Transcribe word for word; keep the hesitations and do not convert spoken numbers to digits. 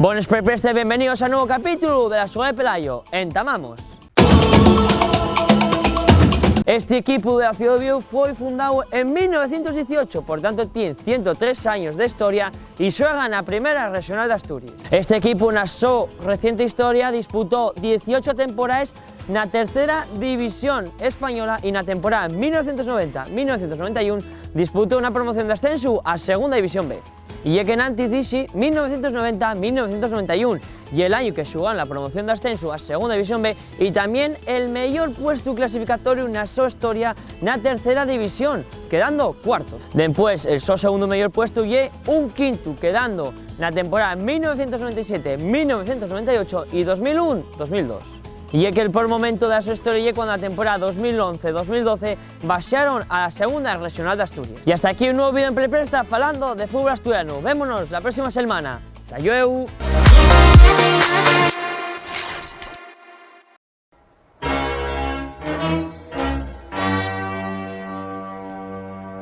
Bones, prepreste, bienvenidos a un nuevo capítulo de la Escuela de Pelayo. Entamamos. Este equipu de la ciudá d'Uviéu foi fundao en mil novecientos dieciocho, por tanto, tien ciento tres años de historia y xuega na Primera Rexonal d'Asturies. Este equipu, na so reciente historia, disputó dieciocho temporaes na Tercera División Española y na temporada mil novecientos noventa, mil novecientos noventa y un disputou una promoción d'ascensu a Segunda División B. Y ye que enantis dixi mil novecientos noventa, mil novecientos noventa y un, y el añu que xugó na promoción d'ascensu a Segunda División B, y tamién el meyor puestu clasificatoriu na so historia na Tercera División, quedando cuarto. Dempués, el so segundu meyor puestu ye un quintu, quedando na temporada mil novecientos noventa y siete, mil novecientos noventa y ocho y dos mil un, dos mil dos. Y ye que el peor momentu de la so historia ye cuando na temporada dos mil once, dos mil doce baxaron a la Segunda Rexonal d'Asturies. Y hasta aquí un nuevo vídeo en Prepresta falando de fútbol asturianu. Vémonos la próxima selmana. ¡Ta llueu!